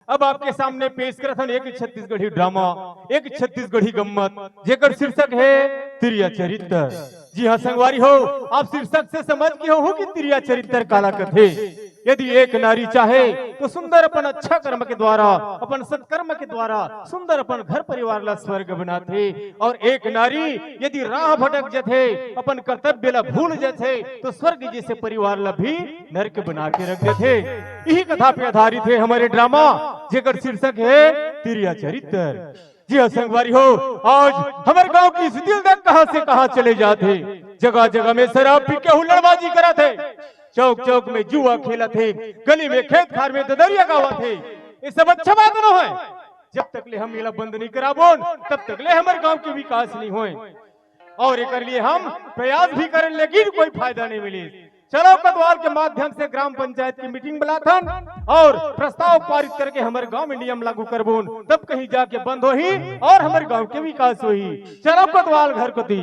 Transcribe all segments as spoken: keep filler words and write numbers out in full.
अब आपके सामने पेश करत हन एक छत्तीसगढ़ी ड्रामा, एक छत्तीसगढ़ी गम्मत, जेकर शीर्षक हे तिरिया चरित्र। जी हाँ संगवारी हो, आप शीर्षक से समझ गे होहू कि तिरिया चरित्र काला कथे। यदि एक नारी चाहे तो सुंदर अपन अच्छा कर्म के द्वारा, अपन सत्कर्म के द्वारा सुंदर अपन घर परिवार ला स्वर्ग बनाथे, और एक नारी यदि राह भटक जथे, अपन कर्तव्य ला भूल जथे, तो स्वर्ग जैसे परिवार ला भी नरक बना के रख देथे। यही कथा पे आधारित है हमारे ड्रामा, जेकर शीर्षक है तिरिया चरित्र। जी हाँ संगवारी हो, आज हमारे गांव की स्थिति देख कहां से कहां चले जात हे। जगह जगह में शराब पी के हुल्लड़बाजी करत हे, चौक चौक में जुआ खेलत हे, गली में खेत खार में ददरिया गावत हे। ये सब अच्छा बात नोहे। जब तक ले हम एला बंद नहीं कराबोन, तब तक ले हमारे गांव के विकास नहीं होए। और एकर लिए हम प्रयास भी करेन, लेकिन कोई फायदा नहीं मिली। चलो कोतवाल के माध्यम से ग्राम पंचायत की मीटिंग बुलाथन और प्रस्ताव पारित करके हमारे गांव में नियम लागू करबोन, तब कहीं जाके बंद होही और हमारे गांव के विकास होही। चलो कोतवाल घर कोती।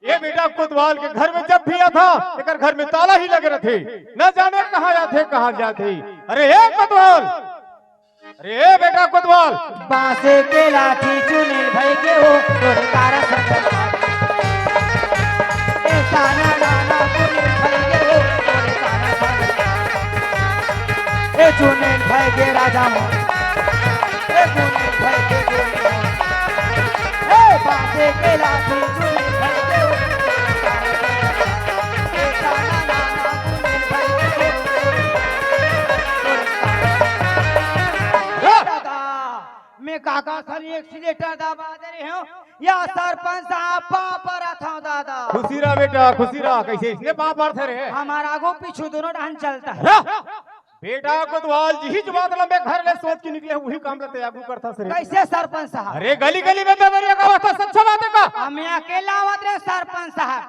ये बेटा कोतवाल के घर में जब भी आथे, एकर घर में ताला ही लगे रथे, न जाने कहां आथे कहां जाथे। अरे ए कोतवाल, अरे ए बेटा कोतवाल। बांसे के लाठी चुनेल भई के हो, तोरे तारा संग। ए ताना नाना चुनेल भई के हो, तोरे तारा संग। ए चुनेल भई के राजा हो, ए चुनेल भई के गोरी हो। ए बांसे के लाठी चुनेल भई के हो, तोरे तारा संग। ए ताना नाना चुनेल भई के हो, तोरे तारा संग। दादा, मैं काका सन accelerator दबा दे रहे हूँ, या सरपंच साहब पाँव परत हूँ दादा। खुशी रहा बेटा, खुशी रहा। कैसे इसने पाँव परथे रे? हमारा आगू पीछू दोनों डहन चलता है। रह! बेटा कोतवाल, जिही बात ला मैं घर ले सोच के निकले हूँ, उही काम ला तैं आगू करथस रे। कैसे सरपंच साहब? अरे गली गली में ददरिया गावत हस, अच्छा बात है का? हम अकेला आवत रहे सरपंच साहब।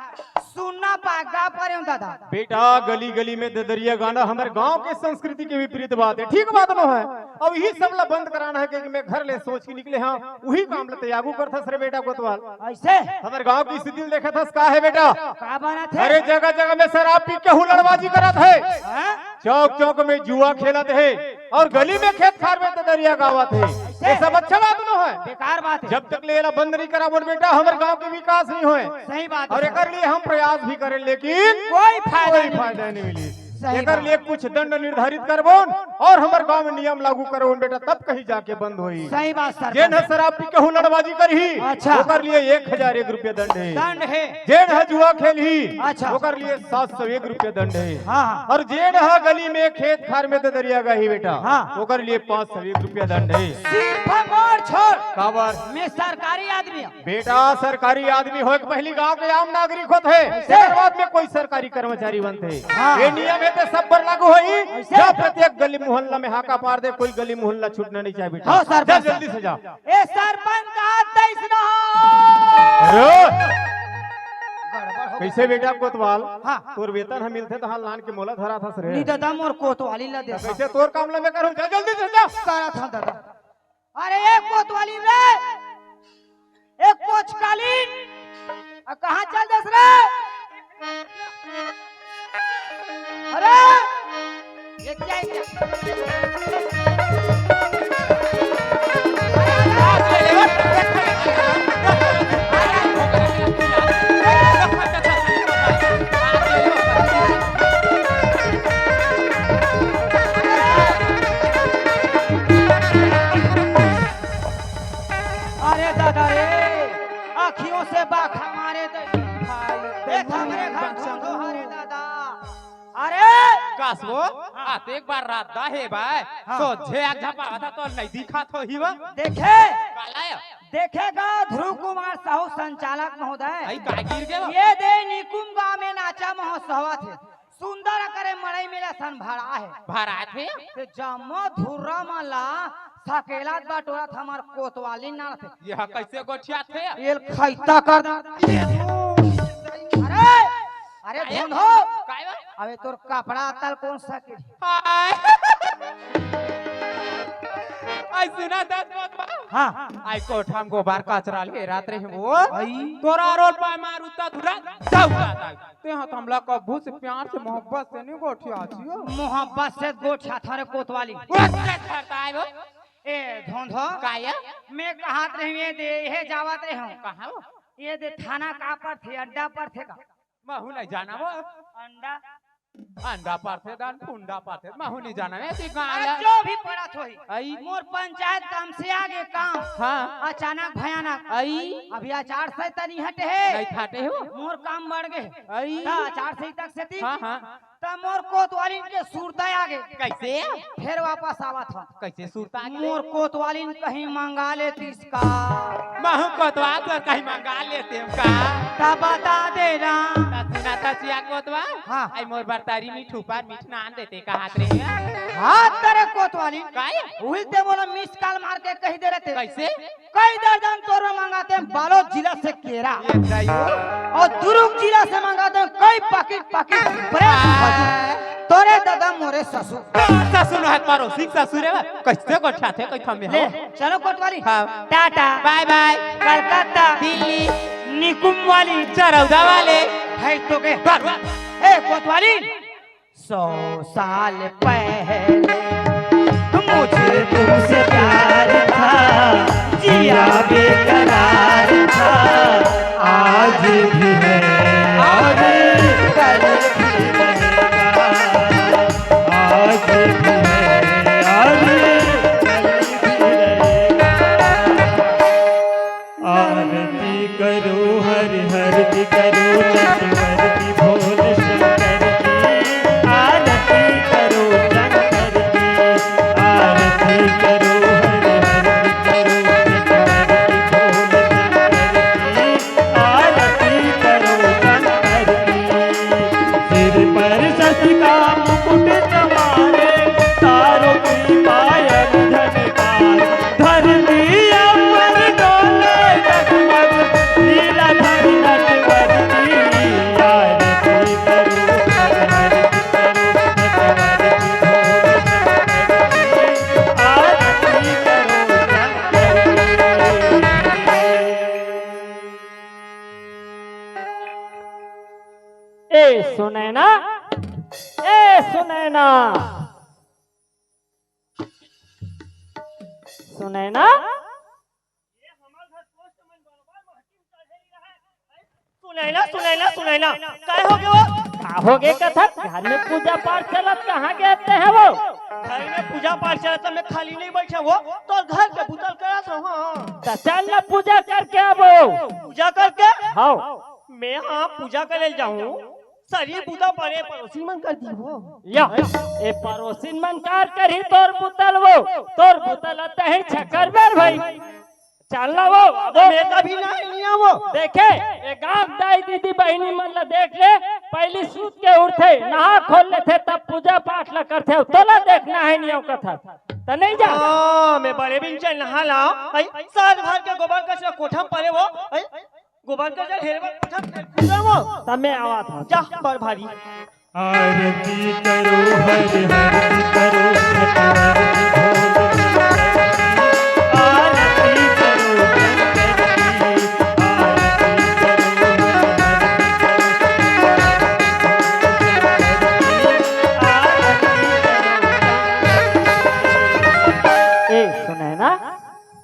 सुनना पागा परे हूँ दादा। बेटा, गली गली में ददरिया गाना हमर गांव के संस्कृति के विपरीत बात है, ठीक बात नोहे। अब यही सब ला बंद कराना है, क्योंकि मैं घर ले सोच के निकले हूँ, उही काम ला तैं आगू करथस रे बेटा कोतवाल। ऐसे? हमर गांव की स्थिति देखत हस का है बेटा? का बनत है? अरे जगह जगह में शराब पी के हुल्लड़बाजी करत है, हाँ? चौक चौक में जुआ खेलत है, और गली में खेत खार में ददरिया गावत है। ये सब अच्छा बात नोहे। बेकार बात है। जब तक ले एला बंद नहीं कराबोन बेटा, हमर गांव के विकास नहीं होए। सही बात है और सर। एकर लिए हम प्रयास भी करेन, लेकिन कोई फायदा कोई नहीं। फायदा नहीं मिली। सही एकर बात। लिए कुछ दंड निर्धारित करबोन और हमर गांव में नियम लागू करबोन बेटा, तब कहीं जाके बंद होई। सही बात सर। जेन ह शराब पी के हुल्लड़बाजी करही, अच्छा। ओकर लिए एक हजार एक रुपया दंड है। दंड है। जेन ह जुआ खेलही, अच्छा। ओकर लिए सात सौ एक रुपया दंड है। हाँ, हाँ। और जेन ह गली में खेत खार में ददरिया गाही बेटा, हाँ। ओकर लिए पाँच सौ एक रुपया दंड है। सिर्फ मोर छोड़। काबर? मैं सरकारी आदमी हूँ। बेटा, सरकारी आदमी होए के पहली गांव के आम नागरिक होत है, कैसे? एकर बाद में कोई सरकारी कर्मचारी बनथे। हाँ। ये नियम है तो सब पर लागू होई। कैसे? जा प्रत्येक गली मोहल्ला में हाका पार दे, कोई गली मोहल्ला छूटना नहीं चाहिए बेटा। हाँ, सरपंच। जा जल्दी से जा। ए सरपंच का देश न हो। अरे! गड़बड़ हो कैसे गया। बेटा कोतवाल? हाँ। तोर वेतन ह मिलथे त हाल लान के मोला धराथस रे। नी दादा, मोर कोतवाली ला दे। कैसे तोर काम ला मैं करूँ? जा जल्दी से जा। करत हूँ दादा। अरे एक कोतवाली रे, एक कोचकालीन, आ कहाँ चल देस रे? अरे, ये क्या है क्या? अरे दादा रे, अखियों से बाखा मारे दे। देख हमरे घर धोधो हरे दादा। अरे! कास वो? हाँ। आ, तो एक बार रात दा हे बाय। हाँ। सोझे आ झपावा था तो नहीं दिखा थो ही वो। देखे? काला है? देखेगा ध्रुव कुमार साहू संचालक महोदय। आई का गिर गया? ये दे निकुम गांव में नाचा महोत्सव थे। सुंदर करे मड़ई मेला सन भरा है। भरा थे? ते जम्मो धुर्रा मन ला सकेलत बटोरत हमर कोतवाली ना थे। यह कैसे गोठिया थे? एल खैता कर। अरे, अरे काहे? धुंधो। काहे बा? अबे तोर कपड़ा तल कौन सकेल? हाय। भाई सुना दस बात बा। हाँ। आई कोठा म गोबर कचरा ले रात रहे वो। आई। तोरा रोल पाए मार उतना दूरा जाऊ जाता। ते हां हमला कभू से प्यार से मोहब्बत से नहीं गोठिया छियो। मोहब्बत से गोठिया थारे कोतवाली। ओते धरता है वो। ए धोंधो। काया? मैं कहत रही ये दे, ये जावत रहे हूँ। कहाँ वो? ये दे थाना का पर थे, अड्डा पर थे का? महू नहीं जाना वो। अंडा। अंडा पर थे दान, फुंडा पर थे, महू नहीं जाना। मैं ती गाया। जो भी पड़ा थोही। आई। मोर पंचायत काम से आगे काम। हाँ। अचानक भयानक। आई। अभी आचार संहिता नहीं हटे है। नहीं हटे हो। मोर काम बढ़ गए। आई। ता आचार संहिता से थी। हाँ, हाँ। त मोर कोतवालिन के सुरता आगे। कैसे? फेर वापस आवत हंव। कैसे सुरता आगे? मोर कोतवालिन कहीं मंगा लेतिस का। महू कोतवाल तो कहीं मंगा लेते हम का। त बता दे ना। त सुना त चिया कोतवाल? हाँ। आई मोर बर तरी मीठ ऊपर मीठ नान देते का हाथ रे। हाँ, तरे कोतवालिन। काय? उही ते मोला मिस कॉल मार के कही दे रहे थे। कैसे? कई दर्जन तोर मंगाते हैं बालोद जिला से केरा। ये बताइयो। और दुर्ग जिला से मंगाते हैं कई पाकिट, पाकिट ब्रेड भाजी। तोरे दादा मोरे ससुर। ससुर है तुम्हारो, सिख ससुर है। कैसे गोठियाथे, कैसे में ले, हो? चलो कोतवाली। हाँ। टाटा। बाय बाय। कलकत्ता। दिल्ली। निकुम वाली। चरौदा वाले। है तो के। बरवा। ए कोतवाली। सौ साल पहले मुझे तुमसे प्यार था, जिया बेकरार था, आज भी है और कल भी रहेगा, आज भी है और कल भी रहेगा। आरती करो हर हर की करो नटवर की भोले शंकर की। आरती करो शंकर की, आरती करो हर हर की करो नटवर की भोले शंकर की। आरती करो शंकर की। सिर पर शशि का मुकुट सवार, तारों की पायल झनकार। धरती अंबर डोले डगमग, लीलाधर नटवर की आरती करो, आरती करो, नटवर की भोले शंकर की आरती करो, शंकर की। ए सुनैना, ए सुनैना, सुनैना। सुनैना, सुनैना, सुनैना, काय हो गए वो? का हो गए कथक? घर में पूजा पाठ चलत, कहाँ गए ते हैं वो? घर में पूजा पाठ चलत, मैं खाली नहीं बैठे वो, तो घर के बुतल करत हूँ, हाँ। त चल न पूजा करके आबो। पूजा करके? हाँ। मैं हाँ पूजा करे जाऊँ, सरी बुता परे परोसिन मन कर दी वो। या, ए परोसिन मन कार करही तोर बुतल वो, तोर बुतल तही छकर बर भाई। चल ना वो, अब वो। मैं कभी ना नहीं आवो। देखे, ए गांव दाई दीदी बहिनी मन ला देख ले, पहली सूत के उठथे, नहा खोल लेथे, तब पूजा पाठ ला करथे, तोला देखना है नहीं कथा। त नहीं जा। हाँ, मैं बड़े बिन चल नहा लाओ। आई, साल भर के गोबर कचरा कोठा में परे वो। आई, गोबर कचरा ढेर बर कोठा में फेंक दे वो। तब मैं आवा था। जा, बर भारी। आरती करो हर हर की करो नटवर की भोले शंकर की। आरती करो शंकर की, आरती करो हर हर की करो नटवर की भोले शंकर की। आरती करो शंकर की। ए सुनैना,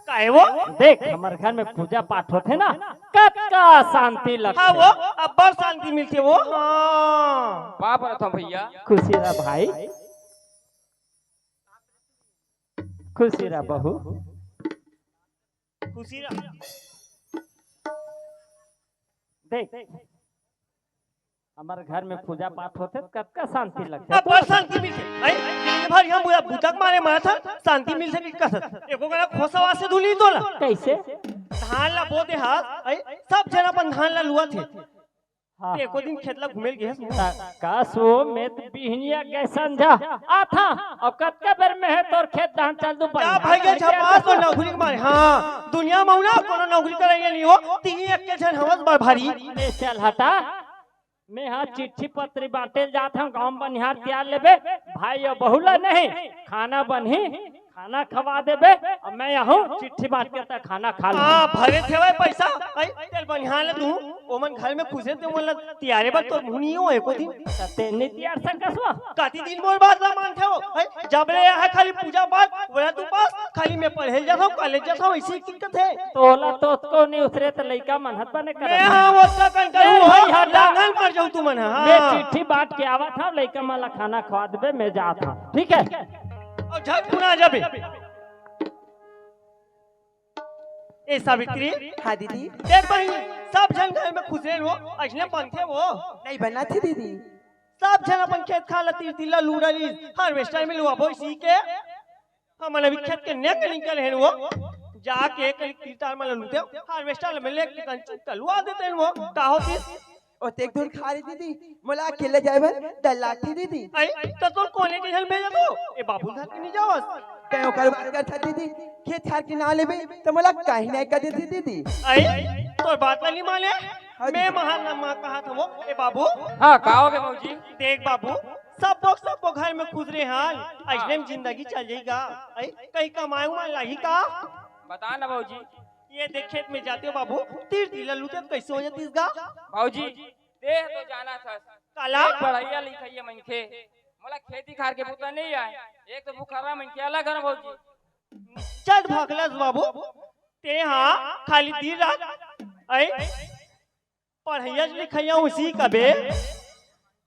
काहे वो? देख, हमर घर में पूजा पाठ होथे ना, कतका शांति लगथे। हाँ वो, अब्बड़ शांति मिलथे वो। हाँ। पाप रथम भैया। खुशी रह भाई, खुशी रह बहू। खुशी रह। देख, हमर घर में पूजा पाठ होथे त कतका शांति लगथे। अब्बड़ शांति मिलथे। आई, दिन भर यहाँ बुरा बुतक मारे मारत हन, शांति मिल सके कसर। एको गना खोसवा से धुली तोला। कैसे? धान ला बो दे हस, आई, सब झन अपन धान ला लुवत हे। हाँ। ते एको दिन खेत ला घूमे ल गेहस। त कस वो में त बिहनिया गए संझा आथा, अब कतका बेर में है तोर खेत धान चल दू जा बढ़िया भाई के से छपास तो नौकरी के मारे। हाँ, दुनिया में ना कोनो नौकरी करे नहीं हो, तीन एक के झन हवस बर भारी। ए चल हटा, मैं हा चिट्ठी पत्री बांटे ल जात हूँ, गाँव बनिहार तियार लेबे, भाई अउ बहू ला नहीं, खाना बनही, खाना खवा देबे, अब मैं आहूं चिट्ठी बांट के, त खाना खा ले। हाँ, भरे थे भाई पैसा। आई, तेल बनिहार ला दूं, ओमन घर में खुसरे ते, ओमन ला तियारे बर तोर मुंह नइ होय एको दिन। त तें नइ तियार सकस वो। कति दिन मोर बात ला मानथे वो? आई, जब ले आहे खाली पूजा पाठ, ओला तू पास, खाली मैं पढ़े जाथंव, कॉलेज जाथंव, इसी की कथे। तोला तो को नइ उसरे त लइका मन हत बने कर। मैं हाँ, वो का कंकर ए, हूँ, भाई, हटा। लंगल मर जाऊँ तुमन, हाँ। मैं चिट्ठी बांट के आवत हंव, लइका मन ला खाना खवा देबे, मैं जात हंव, ठीक है? अउ झटकुन आ जाबे। ए सावित्री। हाँ दीदी। देख बहिनी, सब झन घर में खुसरे वो, अइसने बनथे वो। नइ बनथे दीदी। सब झन अपन खेत खार ला, तीर तिल्ला लुवा डारिस, harvester में लुवाबो इसी के। हमन अभी खेत के नेंग निकले हन वो, जाके कहीं तीर तार मन ला लुते, harvester में लेके कंची तलवा देते हन वो। का होतिस? ओतेक दूर खारे दीदी, मोला अकेले जाए बर डर लागथे दीदी। आई, त तोर कोने के झन भेजत हो? ए बाबू धर के नइ जावस। तैं ओकर बात करथा दीदी, खेत खार के नाव लेबे, त मोला कहीं नइ कहि देथे दीदी। आई, तोर बात ला नइ माने? हाँ मैं दीदी। महान मा कहत हंव, ए बाबू। हाँ, का होगे भौजी? देख बाबू, सबो, सबो घर में खुसरे हन, अइसने में जिंदगी चल जाही का? आई, कहीं कमाए उमाए लागही का? बता ना भौजी। ये देख खेत में जाते हो बाबू, तीर तिल्ला लुते त कइसे हो जातिस गा? भौजी, तें तो जानथस। काला? एक पढ़इया लिखइया मनखे, मोला खेती खार के बुता नइ आय। एक तो भुखर्रा मनखे अलग हन भौजी। चट भकलस बाबू, तें हा खाली दिन रात, आई, पढ़इया लिखइया उसी कबे,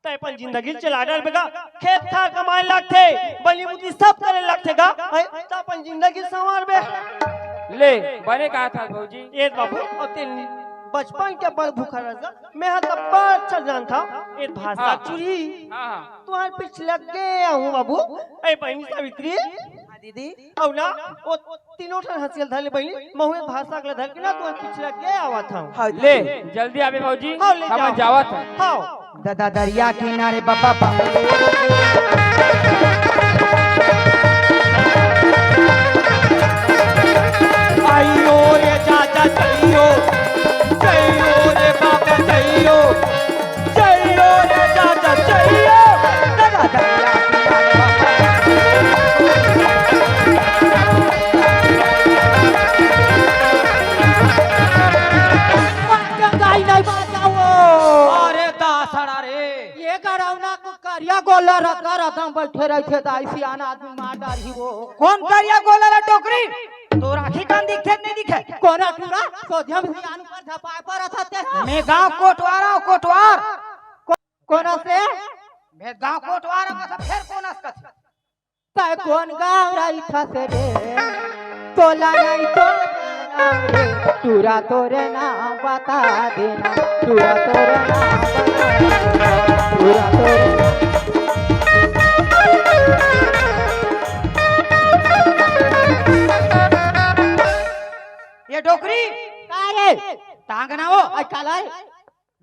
तैं अपन जिंदगी चला डरबे गा। खेत खार कमाए लागथे, बनी बुती सब करे लागथे गा, हैं? त अपन जिंदगी संवारबे। ले, बने कहथस भौजी। ए बाबू, अउ तें बचपन के बड़ भुखर्रा रहिस गा। मैं हा त बड़ अच्छा जानथंव, ए भाषा हाँ। चुरी। हाँ, हाँ। तुंहर पीछे लग गे आहूं बाबू। ए बहिनी सावित्री। हाँ दीदी। अउ ना, ओ तीनों ठन हंसिया ल धर ले बहिनी, महूं ए भाषा के ल धर के ना तुंहर पीछे लग गे आवत हंव। हाँ, ले, जल्दी आबे भौजी, हाँ, ले हमन जाओ। जावत हन। हाँ। ददा दरिया किनारे बाबा बा। आइयो रे चाचा चलियो, चलियो रे बाबा चलियो। जइयो रे दादा, जइयो। दादा, दादा, दादा। गंगाई नहीं बचाओ। अरे दासड़ा रे। ये गरौना को करिया गोला रद्दा रद्दा में बैठे रहिथे दाई, सियान आदमी मार डारही वो। कोन करिया गोला रे डोकरी? तोर आँखी कान दिखथे कि नहीं दिखे? कोन टूरा? सोझा में सियान ऊपर झपाए परत हते। मैं गाँव कोटवार हँव, कोटवार। को-, कोन से? मैं गाँव कोटवार हँव, सब फेर कोन से कथे? तैं कोन गाँव रहिथस रे? तोला नहीं तो टूरा तोरे नाम बता देना, टूरा तोरे नाम बता देना, टूरा तोरे नाम। ये डोकरी। का रे? टांग ना वो। आई काला है?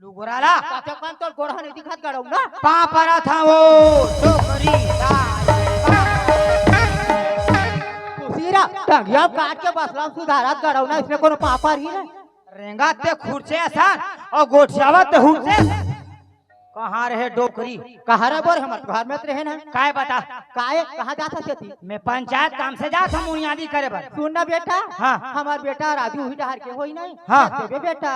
लुगरा ला। काते कान तोर गोड़ ह नहीं दिखत गड़ौना। पाँव परत हँव वो, डोकरी। कुसीरा, टंगिया काट के बसला सुधारत गड़ौना, इसने कोनो पाँव परही रे? रेंगत ते खुरचे असन, अउ गोठियावत ते हुरचे असन। कहाँ रहे डोकरी? कहाँ रहे बोर, हमर घर में त रहे ना। काय बता? काय? कहाँ जात हस एती? मैं पंचायत काम से जात हँव मुनियादी करे बर। सुन ना बेटा, हाँ। हमर बेटा राजू उही डहर के होही नहीं? हाँ। देबे बेटा।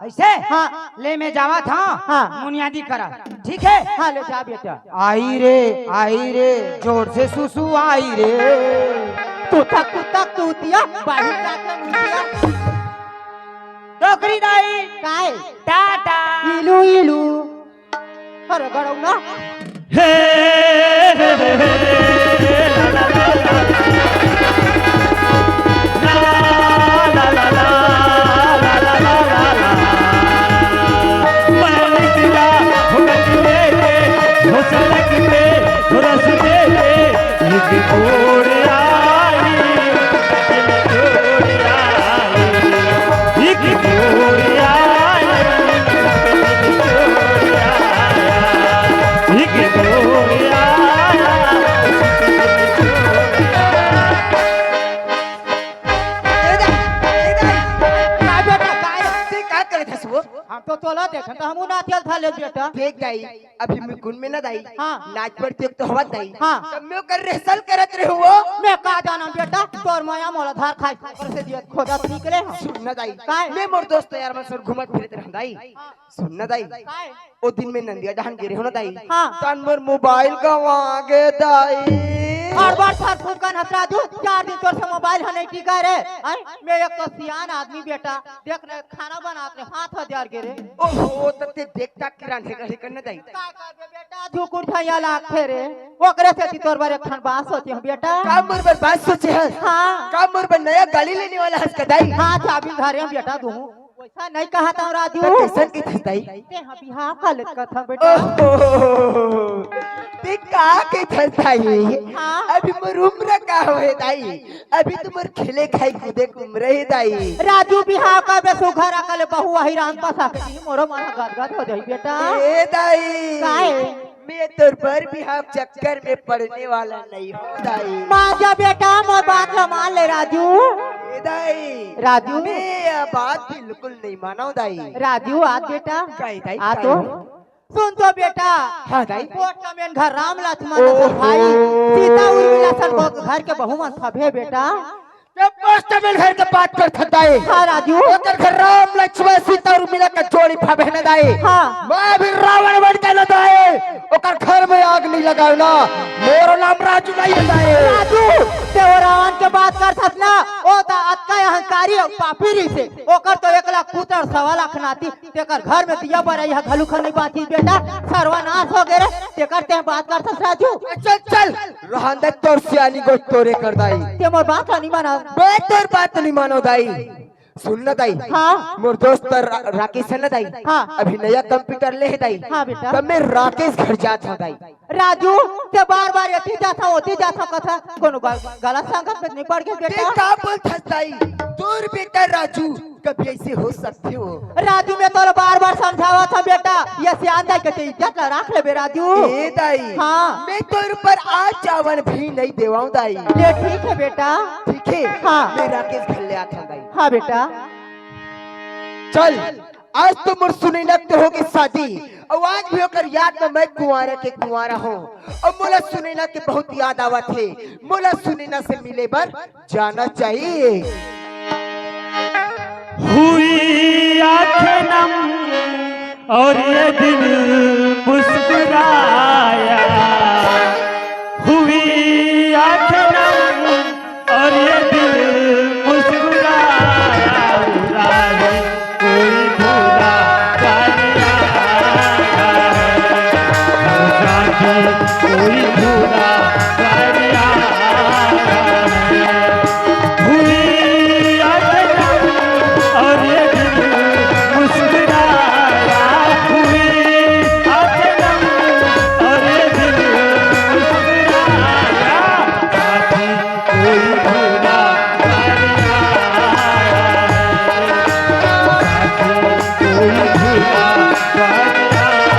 अइसे? हाँ। ले मैं जावत हँव, हाँ। मुनियादी करा। ठीक है? हाँ, ले जा बेटा। आई रे, आई रे, जोर से सुसु आई रे। तू तक, तू तक, तू तिया, बाहिर जाके मुतिया। डोकरी दाई। काय? टाटा। इलू, इलू। अरे गड़ौना। हे, हे, हे, हे, हे, ला, ला, ला, ला, ला। हस वो? हम तो तोला देखन त हमू नाचल था ले बेटा। देख दाई, अभी मैं गुन में ना दाई। हाँ। नाच पर देख तो हवा दाई। हाँ। तब मैं ओकर रिहर्सल करत रहूं वो। मैं का जानम बेटा, तोर माया मोला धार खाई पर से दियत खोदत निकले हम। सुन ना दाई। काय? मैं मोर दोस्त यार मन संग घूमत फिरत रहूं दाई। सुन ना दाई। काय? ओ दिन मैं नंदिया डहान गे रहेंव ना दाई। हाँ। तन मोर मोबाइल गंवा गे दाई। हर बार सर फूकन हतरा दू, चार दिन तोर से मोबाइल ह नहीं टिका रे। हैं? मैं एक तो सियान आदमी बेटा, देख ना खाना बनात रे, हाथ ह जर गे रे। ओहो, त ते देख ताक के रांधे गढ़े कर ना दाई। का करबे बेटा, धुकुर खइया लागथे रे। ओकरे सेती तोर बर एक ठन बात सोचे हंव बेटा। का मोर बर बात सोचे हस? हाँ। का मोर बर नया गाड़ी लेने वाला हस का दाई? हाँ, चाबी धरे हंव बेटा दूहूं। वैसा नहीं कहत हंव राजू। त कइसन कहिथस दाई? ते ह बिहाव का लेत कथस बेटा। ओहो, ते का कहिथस दाई? हाँ। अभी मोर उम्र का होहे दाई? अभी तो मोर खेले खाए कूदे के उम्र हे दाई। राजू बिहाव का बे सुघर अकल बहू वही राम पास आके जी मोरो मन गदगद हो जाई बेटा। ए दाई। काय? मैं तोर बर बिहाव चक्कर में पड़ने वाला नहीं हूँ दाई। मान जा बेटा, मोर बात ला मान ले राजू। ए दाई। राजू। मैं ये बात बिल्कुल नहीं मानव दाई। राजू, आ बेटा। काय दाई, आ काय तो। हो? सुन तो बेटा। हाँ दाई। पोस्टमैन घर राम लक्ष्मण ओहो। असन भाई, सीता उर्मिला असन घर के बहू मन सभे बेटा। ये पोस्टमैन घर के बात करथस दाई। हाँ राजू। ओकर घर राम लक्ष्मण सीता उर्मिला के जोड़ी फबे न दाई। हाँ। मैं भी रावण बन के न दाई, ओकर घर में आग नहीं लगाव ना। मोरो नाम राजू नहीं है दाई। राजू, ते वो रावण के बात करथस ना, ओ त अतका अहंकारी अउ पापी रहिसे। ओकर तो एक लाख पुत्र अउ सवा लाख नाती, तेकर घर में दिया बरई ह घलुक नहीं बाचिस बेटा, सर्वनाश हो गे रे। तेकर ते बात करथस राजू। चल, चल, रहन दे तोर सियानी गोठ तोरे कर दाई। ते मोर बात ला नहीं मानव। मैं तोर बात नहीं मानव दाई। सुन ना दाई। हाँ। मोर दोस्त रा-, राकेश है ना दाई। हाँ। अभी नया कंप्यूटर ले हे दाई। हाँ बेटा। त मैं राकेश घर जात हंव दाई। राजू, ते बार-बार एती जाथस, ओती जाथस कथस, कोनो ग-, गलत संगत में नहीं पड़ गेस ते बेटा? का बोलथस दाई? तोर बेटा राजू कभी ऐसे हो सकथे वो? राजू, मैं तोला बार-बार समझावत हंव बेटा, ये सियान दाई के ते इज्जत ला राख लेबे राजू। ए दाई, हाँ। मैं तोर ऊपर आँच चावन भी नहीं देवंव दाई। ले ठीक हे बेटा। ठीक हे? हाँ। मैं राकेश घर ले आत हंव दाई। हाँ बेटा। चल, आज तो मोर सुनैना के होगे शादी, अउ आज भी ओकर याद में मैं कुंवारा के कुंवारा हंव। अउ मोला सुनैना के बहुत याद आवत हे। मोला सुनैना से मिले बर जाना चाहिए। हुई आंखें नम और ये दिल मुस्कुराया, हुई आंखें नम और ये दिल मुस्कुराया, राही कोई भूला कर आया है, राही कोई भूला कर आया है। हुई आंखें नम और ये दिल मुस्कुराया, हुई आंखें नम और ये दिल मुस्कुराया। साथी कोई भूला कर आया है, साथी कोई भूला कर आया है।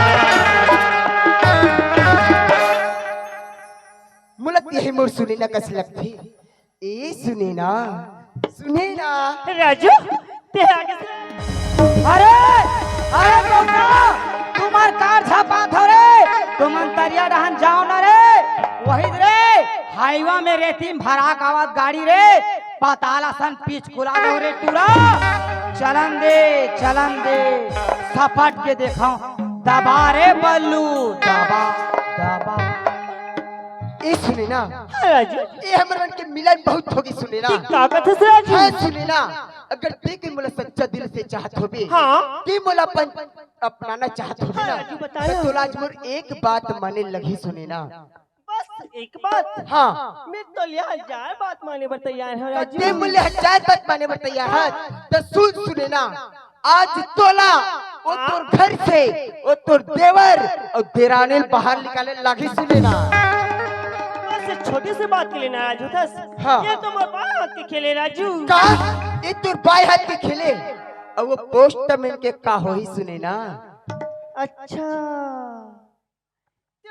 मुलक यही मोर सुनैना कस लगथे। ए सुनैना, सुनैना। राजू, ते आगे से। अरे, अरे बबुआ, तुमन कार झपात हो रे, तुमन तरिया डहन जाव ना रे। वही रे, हाईवा में रेती में भरा के आवत गाड़ी रे, पताल असन पिचकुला दो रे टूरा। चलन दे, चलन दे, सपट के देखव, दबा रे बल्लू, दबा, दबा। ए सुनैना। हाँ राजू। ए हमर मन के मिलन बहुत होगे सुनैना। ते का कथस राजू? हाँ सुनैना, अगर ते के मोला सच्चा दिल से चाहत होबे, हाँ। ते मोला अपन अपनाना चाहत होबे हाँ ना, राजू, बता त ना। तोला आज मोर एक बात माने लगही सुनैना। बस एक बात? हाँ। मैं तोला हजार बात माने बर तैयार हंव राजू। ते मोला हजार बात माने बर तैयार हस, त सुन सुनैना, आज तोला ओ तोर घर से ओ तोर देवर अउ देरानी ल बाहर निकाले लागही सुनैना। बस एक छोटी सी बात के लिए नाराज होथस? हाँ। ये तो मोर बाएं हाथ के खेले राजू। का? ये तोर बाएं हाथ के खेले? अउ वो पोस्टमैन के का होही सुनैना? अच्छा। ते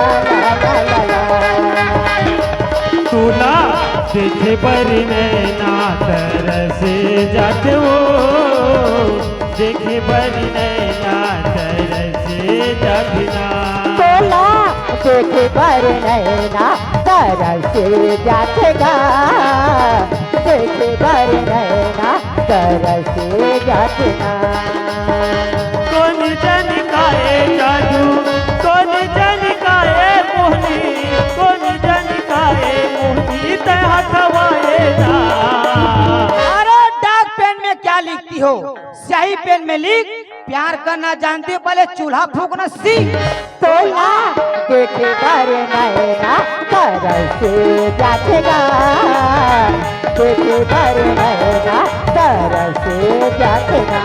ला, ला, ला, ला। तोला देखे बर नैना तरस जाथे वो, देखे बर नैना तरस जाथे ना। तोला देखे बर नैना तरस जाथे गा, देखे बर नैना तरस जाथे ना। कोन जन का ए जादू, कोन जन का ए मोहनी, कोन जन का ए मोहनी, तै हथवा ए ना। अरे, डार्क पेन में क्या लिखती हो? स्याही पेन में लिख, प्यार करना जानती हूँ, पहले चूल्हा फूकना सीख। तोला देखे बर नैना तरस जाथे गा, देखे बर नैना तरस जाथे गा।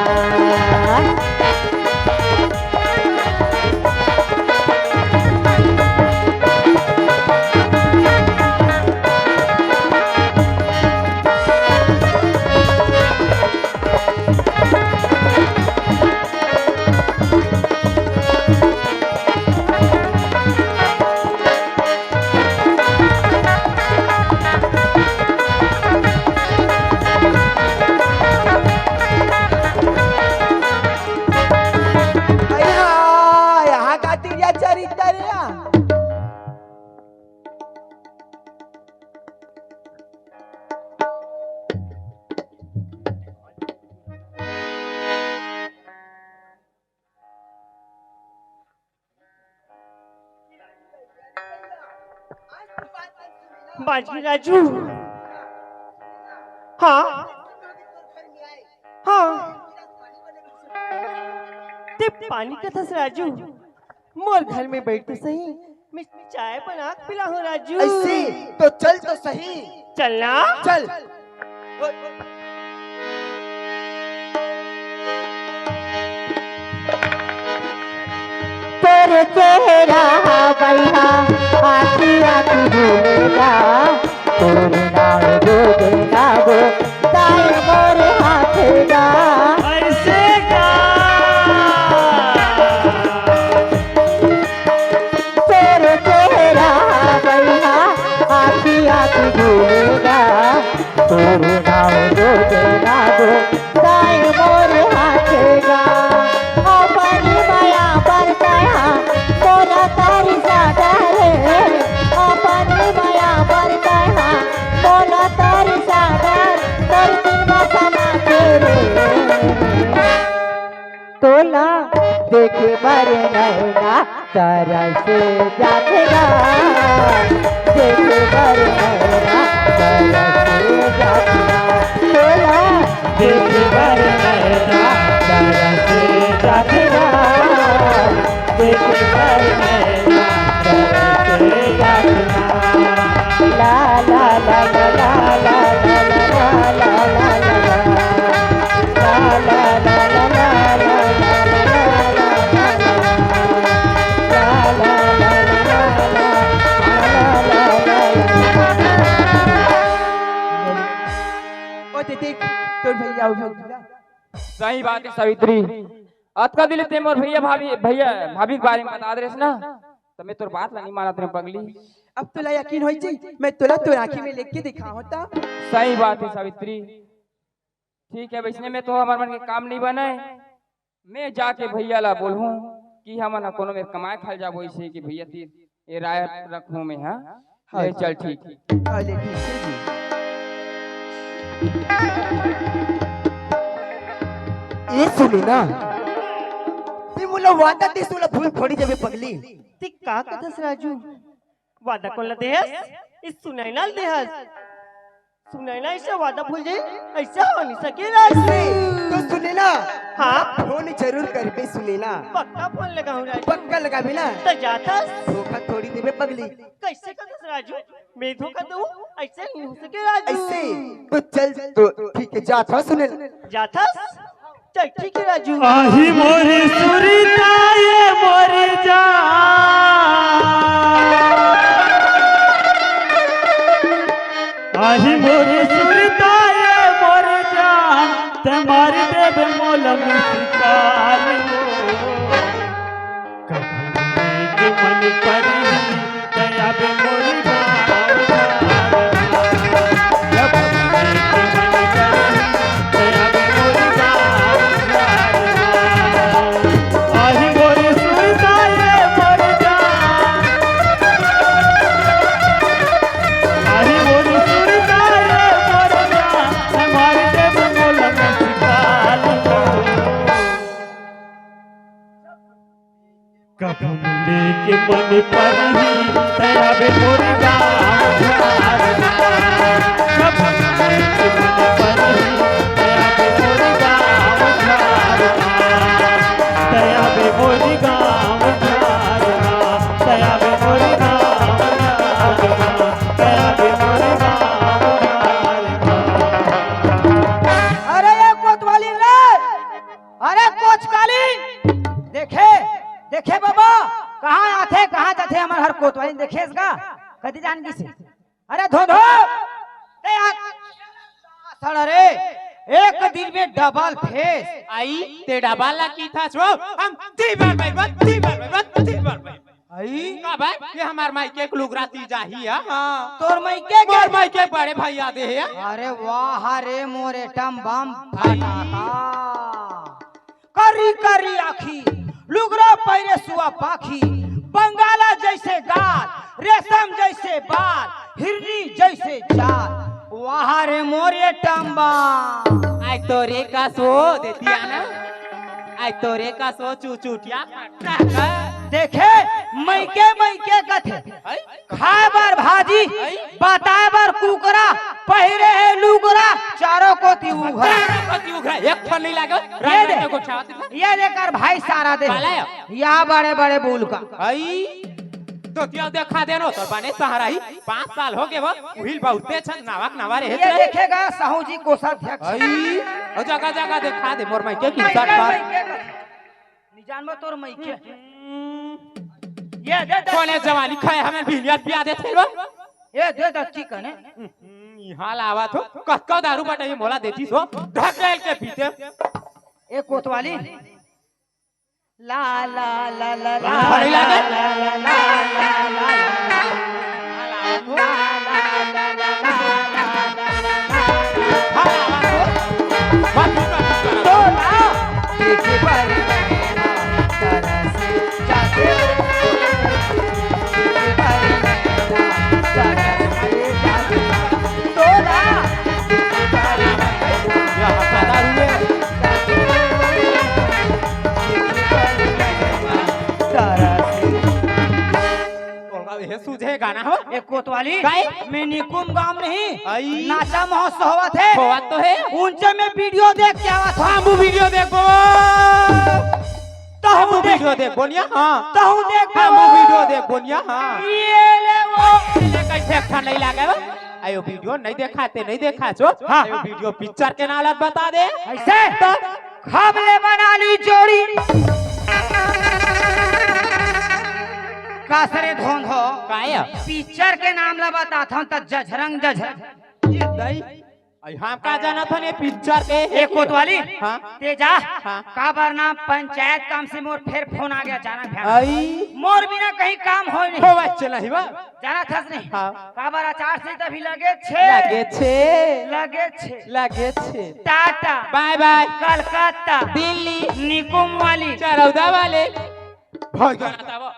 अरे हाँ, यहाँ का तिरिया चरित्र है। बाजी राजू। हाँ। हाँ। ते पानी कथस राजू, मोर घर में बैठ तो सही, मैं चाय बना के पिलाहूँ राजू। ऐसे तो चल तो सही। चलना। चल। तोर चेहरा बैहा आँखी आँखी भूलेगा, तोर नाम दो देना वो दाई मोर हाथ गा। ऐसे का? तोर चेहरा बैहा आँखी आँखी भूलेगा, तोर नाम दो देना वो दाई मोर हाथ गा। अपनी मया पर तैहा मोला तरसा डारे, अपनी मया पर तैहा मोला तरसा डारे, तोर दिल में समा के रे। तोला देखे बर नैना तरस जाथे गा, देखे बर नैना तरस जाथे गा। तोला देखे बर नैना तरस जाथे गा, देखे बर नैना तरस जाथे गा। ला, ला, ला। ओ दीदी, तोर भैया उठा दिला। सही बात है सावित्री, अतका दिन ले ते मोर भैया भाभी, भैया भाभी के बारे में बता दे रहे ना, तो मैं तोर बात ला नहीं मानत रहे पगली। अब तोला यकीन होई जी, मैं तोला तोर आँखी में लेके दिखा होता। सही बात है सावित्री। ठीक है, वैसने में तो हमर मन के काम नहीं बने। मैं जाके भैया ला बोलहूँ कि हमन ह कोनो में कमाए खाए जाबो, इसे कि भैया तीर ये राय रखूँ मैं, हाँ? हाँ ले जी। चल ठीक। हाँ, ले ठीक है जी। ये सुनी ना, तो वादा दे, सुला भूल थोड़ी देबे पगली। ते का कथस राजू? वादा कोन ला देहस? इस सुनैना ला देहस। सुनैना अइसे वादा भूल जाही, अइसे हो नइ सके राजू। अइसे तो सुनैना, हाँ? फोन जरूर करबे सुनैना। पक्का फोन लगाहूँ राजू। पक्का लगाबे ना? त जाथस? धोखा थोड़ी देबे पगली। कइसे कथस राजू? मैं धोखा दूँ? अइसे नइ हो सके राजू। अइसे तो चल, तो ठीक हे, जाथस सुनैना। जाथस? चल ठीक हे राजू। आही मोरी सुरता ये मोरी जान, आही मोरी सुरता ये मोरी जान, ते मारी देबे मोला मुस्कान हो। कभू के मन परही, ते आबे मोरी गाँव। कभू मिले के मन परही, ते आबे मोर गाँव घर मा। कभू मिले के मन परही, ते आबे मोर गाँव घर मा। ते आबे मोर गाँव घर मा। ते आबे मोर गाँव घर मा। ते आबे मोर गाँव घर मा। अरे ये कोतवाली रे, अरे कोचकाली, देखे, देखे बाबा, कहाँ आथे, कहाँ जाथे हमर हर कोतवाली, देखेस का? कति जान गिसे? अरे धोधो, ए यार, सड़ा रे, एक दिन में डबल फेस। आई, ते डबल ला कथस वो, हम ती बार भाई, बस ती बार भाई, बस ती बार भाई। आई? का भाई, ये हमर मायके के लुगरा ती जाही, हाँ। तोर मायके के? मोर मायके बड़े भैया दे हे। अरे वाह रे मोर एटम बम आई। फटाका। करी करी आँखी, लुगरा पहिरे सुआ पाखी, बंगाला जइसे गाल, रेशम जइसे बाल, हिरनी जइसे चाल। वाह रे मोर एटम बम। आय तोरे का सो देतिया ना, आय तोरे का सो चुचुटिया। देखे, मइके मइके कथे। आई? खाए बर भाजी, बताए बर कुकरा, पहिरे हे लुगरा, चारों कोती उघरा। चारों कोती उघरा, एक ठन नइ लागे। ये दे, ये देकर भाई सारा दे। या बड़े बड़े बुल का। आई, दोतिया देखा देनो, तो बने सहारा ही, पाँच साल हो गे वो, उहिल बहुते छन, नवा के नवा रहे ये थे। देखेगा साहू जी कोषाध्यक्ष। आई, ओ जगह जगह देखा दे, मोर मायके की मइके, सट बात। मइके का। नि जानबो तोर मइके। ये दे, दे। कोने जवानी खाए हमें बिनियत पिया देथे लो। ये दे दच्ची कने। हम्म, इहाँ लावत हो। कतका दारू बटाई मोला देतिस हो। ढकेल के पीते। ए कोतवाली। ला, ला, ला, ला, ला, अरे ला, ला, ला, ला, ला, ला, ला, ला, ला। तोला ये सूझे गाना हो। ए कोतवाली, काय? मैं निकुम गांव नहीं, आई। नाचा महोत्सव होवत हे। होवत तो हे। उनसे मैं वीडियो देख के आवत हूँ। हम वो वीडियो देखबो। तो हम हम वो देख वीडियो देखबो निया, हाँ। तो हम देख हम वो वीडियो देखबो निया, हाँ। ये ले वो। ले कैसे अच्छा नहीं लगे वो? आयो वीडियो नहीं देखाते, नहीं देखा छो। हाँ, आयो हाँ। वीडियो पिक्चर के नाम बता दे। ऐसे? तो खबले बना ली जोड़ी। कासरे धोंधो। काय? पिक्चर के नाम ला बताथन त जझरंग जझरंग। ये दई। अई हम का जानत हन ये पिक्चर के? ए कोतवाली। हाँ। ते जा। हाँ। काबर ना पंचायत काम से मोर फेर फोन आ गया, जाना भ्यान। अई। मोर बिना कहीं काम होय नहीं। होवत चला ही बा। जानत हस नहीं? हाँ। काबर आचार संहिता भी लगे छे। लगे छे। लगे छे। लगे छे। टाटा। बाय बाय। कलकत्ता। दिल्ली। निकुम वाली। चरौदा वाले। भाई जाना था वो।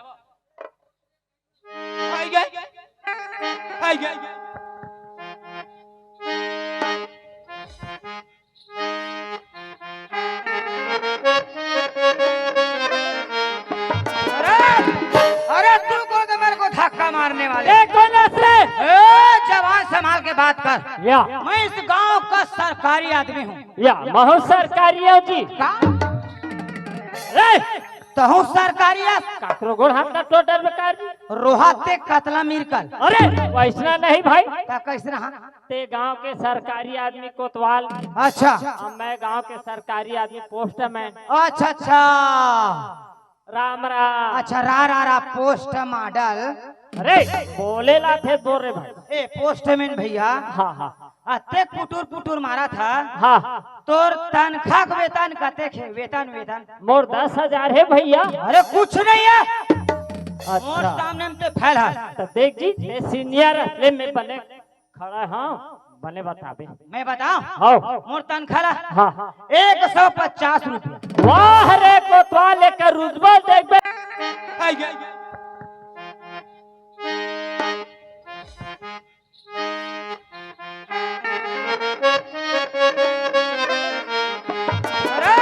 आइगे, आइगे। या। मैं इस गांव का सरकारी आदमी हूँ। या, महू सरकारी हो जी। का? रे! तहूँ सरकारी अस? काकरो गोड़ हाथ ला टोटर बेकार जी। रोहा ते कतला मिरकल। अरे, वैसना नहीं भाई। ता कैसना हा? ते गांव के सरकारी आदमी कोतवाल। अच्छा। अब मैं गांव के सरकारी आदमी पोस्टमैन। अच्छा, अच्छा। राम राम। अच्छा, रा, रा, रा, पोस्ट मॉडल। अरे, बोले ला थे बोल रे भाई। ए, पोस्टमैन भैया। हाँ, हाँ। अतेक पुटुर पुटुर मारत हा। हाँ। तोर तनखा के वेतन कतेक हे? वेतन, वेतन। मोर दस हजार हे भैया। अरे, कुछ नहीं हे। अच्छा। मोर सामने में ते फैल हा। तो देख जी, मैं सीनियर, ले मैं बने खड़ा हूँ, बने बताबे। मैं बताऊँ? हाँ। मोर तनखा ला? हाँ। एक सौ पचास रुपया। वाह रे कोतवाल, एकर रुतबा देखबे। अरे,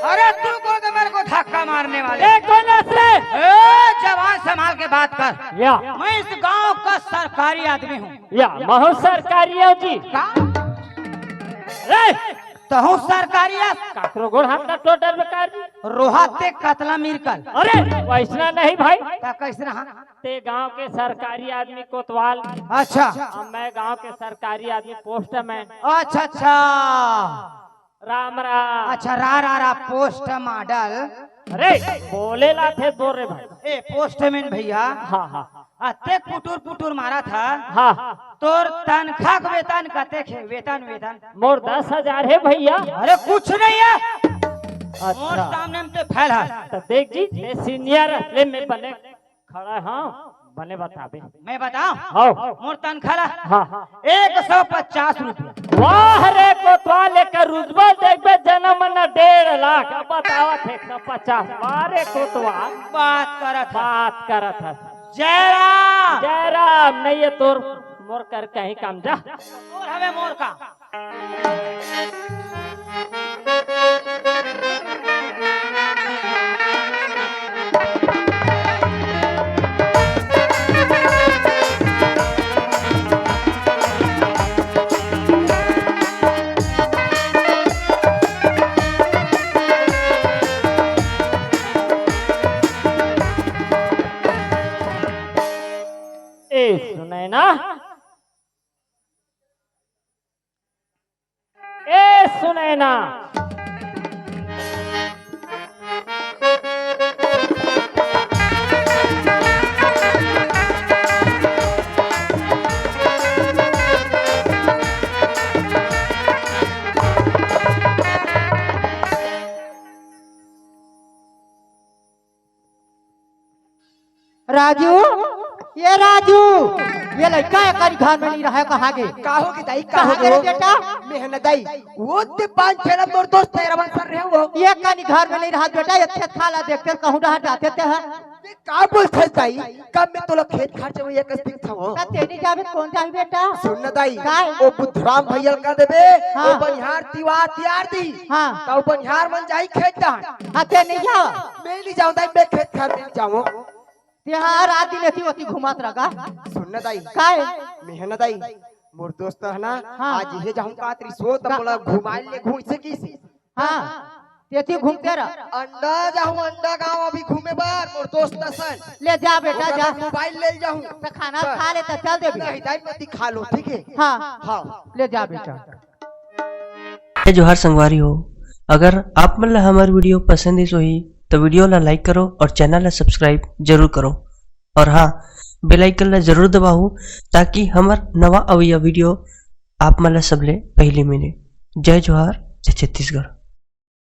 अरे, तू कौन है मेरे को धक्का मारने वाले? ए, कौन है रे? ए, जबान संभाल के बात कर। या। मैं इस गांव का सरकारी आदमी हूँ। या, महू सरकारी हो जी। का? रे! तहूँ सरकारी अस? काकरो गोड़ हाथ ला टोटर बेकार जी। रोहा ते कतला मिरकल। अरे, वैसना नहीं भाई। ता कैसना हा? ते गांव के सरकारी आदमी कोतवाल। अच्छा। अब मैं गांव के सरकारी आदमी पोस्टमैन। अच्छा, अच्छा। राम राम। अच्छा, रा, रा, रा, पोस्ट मॉडल। अरे, बोले ला थे बोल रे भाई। ए, पोस्टमैन भैया। हाँ, हाँ। अतेक पुटुर पुटुर मारत हा। हाँ। तोर तनखा के वेतन कतेक हे? वेतन, वेतन। मोर दस हजार हे भैया। अरे, कुछ नहीं हे। अच्छा। मोर सामने में ते फैल हा। तो देख जी, मैं सीनियर, ले मैं बने खड़ा हूँ, बने बताबे। मैं बताऊँ? हाँ। मोर तनखा ला? हाँ, हाँ। एक सौ पचास रुपया। वाह रे कोतवाल, एकर रुतबा देखबे, जनम न डेढ़ लाख। अब बतावत हे एक सौ पचास। वाह रे कोतवाल। बात करत हा। बात करत हा। जय राम। जय राम। नहीं हे तोर, मोर कर कहीं काम जा। तोर हवे मोर का। ए सुनैना, ए सुनैना। राजू, ये राजू, ये लइका एकरी घर में नहीं रहे, कहाँ गे? का हो गे दाई, कहाँ कहाँ गे रे गो? बेटा? मेहनत दाई, वो ते पाँच छह नंबर दोस्त तेरा बंसर रहे वो। ये कनी घर में नहीं रहा बेटा, ये खेत खाला देखते कहूँ रहा जाते ते है। ये का बोलत हस दाई? कब मैं तोला खेत खार जाऊँ, ये कस दिखत हूँ? का तेरी जावे, कौन जावे बेटा? सुन ना दाई, काय? वो बुधराम भैया का देबे, हाँ। वो बनिहार तिवार तियार दी। हाँ। तो बनिहार मन जाई खेत डाहर। हाँ, ते नहीं जाओ? मैं नहीं जाऊँ दाई, मैं खेत खार नहीं जाऊँ। ते हा रात दिन एती ओती घुमात रहा। सुन ना दाई। काय? मेहनत दाई, मोर दोस्त है ना, हाँ। आज ये जाऊँ का तेरी सो तब का- बोला घुमाए ले घूम से किसी। हाँ, तेती घूमते रह। अंडा जाऊँ, अंडा गाँव अभी घूमे बर, मोर दोस्त असन। ले जा बेटा, जा। मोबाइल ले जाऊँ। तो खाना चल। खा ले तो चल दे। नहीं दाई, मैं दिखा लो, ठीक है? हाँ। हाँ। ले जा बेटा। जय जोहार संगवारी हो, अगर आप मन ला हमर video पसंद आइस होही, तो video ला like करो और channel ला subscribe जरूर करो। और हाँ, bell icon ला जरूर दबाओ, ताकि हमर नवा अवइया video आप मन ला सबले पहली मिले। जय जोहार, जय छत्तीसगढ़।